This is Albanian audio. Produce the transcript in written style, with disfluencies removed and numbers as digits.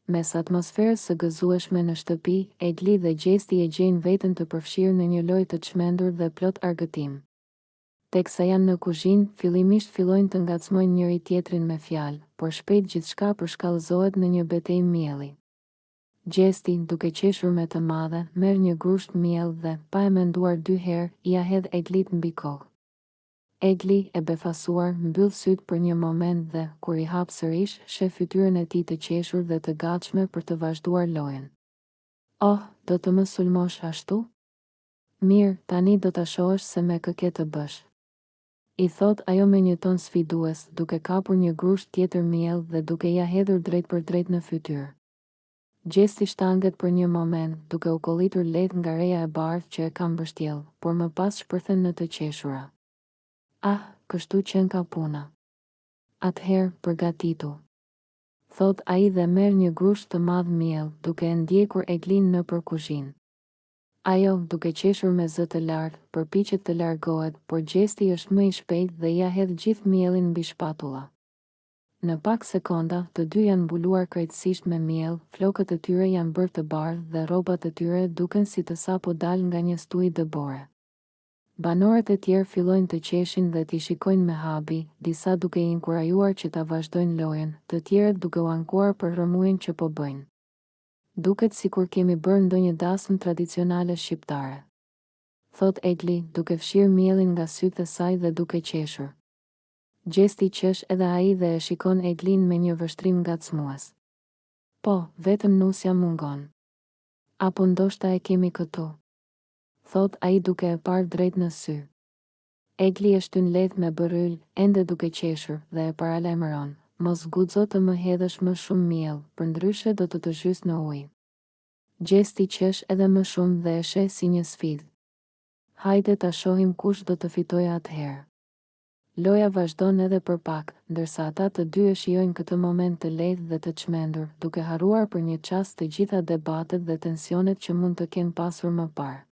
Mes atmosferës së gëzueshme në shtëpi, Egli dhe Gjesti e gjejnë veten të përfshirë në një lojë të çmendur dhe plot argëtim. Teksa janë në kuzhinë, fillimisht fillojnë të ngacmojnë njëri-tjetrin me fjalë, por shpejt gjithçka përshkallëzohet në një betejë mielli. Gjesti, duke qeshur me të madhe, merr një grusht miell dhe, pa e menduar dy herë, ia hedh Eglit mbi kokë. Egli, e befasuar, mbyll sytë për një moment dhe, kur i hap sërish, sheh fytyrën e tij të qeshur dhe të gatshme për të vazhduar lojën. Oh, do të më sulmosh ashtu? Mirë, tani do ta shohësh se me kë ke të bësh. I thotë ajo me një ton sfidues, duke kapur një grusht tjetër miell dhe duke ia hedhur drejtpërdrejt në fytyrë. Gjesti shtanget për një moment, duke u kollitur lehtë nga reja e bardhë që e ka mbështjellë, por më pas shpërthen në të qeshura. Ah, kështu qenka puna. Atëherë, përgatitu. Thotë ai dhe merr një grusht të madh miell, duke e ndjekur Eglin nëpër kuzhinë. Ajo, duke qeshur me zë të lartë, përpiqet të largohet, por Gjesti është më i shpejtë dhe ia hedh gjithë miellin mbi shpatulla. Në pak sekonda, të dy janë mbuluar krejtësisht me miell, flokët e tyre janë bërë të bardhë dhe rrobat e tyre duken si të sapo dalë nga një stuhi dëbore. Banorët e tjerë fillojnë të qeshin dhe t'i shikojnë me habi, disa duke i inkurajuar që ta vazhdojnë lojën, të tjerët duke u ankuar për rrëmujën që po bëjnë. Duket sikur kemi bërë ndonjë dasmë tradicionale shqiptare. Thotë Egli, duke fshirë miellin nga sytë e saj dhe duke qeshur. Gjesti qesh edhe ai dhe e shikon Eglin me një vështrim ngacmues. Po, vetëm nusja mungon. Apo ndoshta e kemi këtu. Thotë ai duke e parë drejt në sy. Egli e shtyn lehtë me bërryl, ende duke qeshur, dhe e paralajmëron, Mos guxo të më hedhësh më shumë miell, përndryshe do të të zhys në ujë. Gjesti qesh edhe më shumë dhe e sheh si një sfidë. Hajde ta shohim kush do të fitojë atëherë. Loja vazhdon edhe për pak, ndërsa ata të dy e shijojnë këtë moment të lehtë dhe të çmendur, duke harruar për një çast të gjitha debatet dhe tensionet që mund të kenë pasur më parë.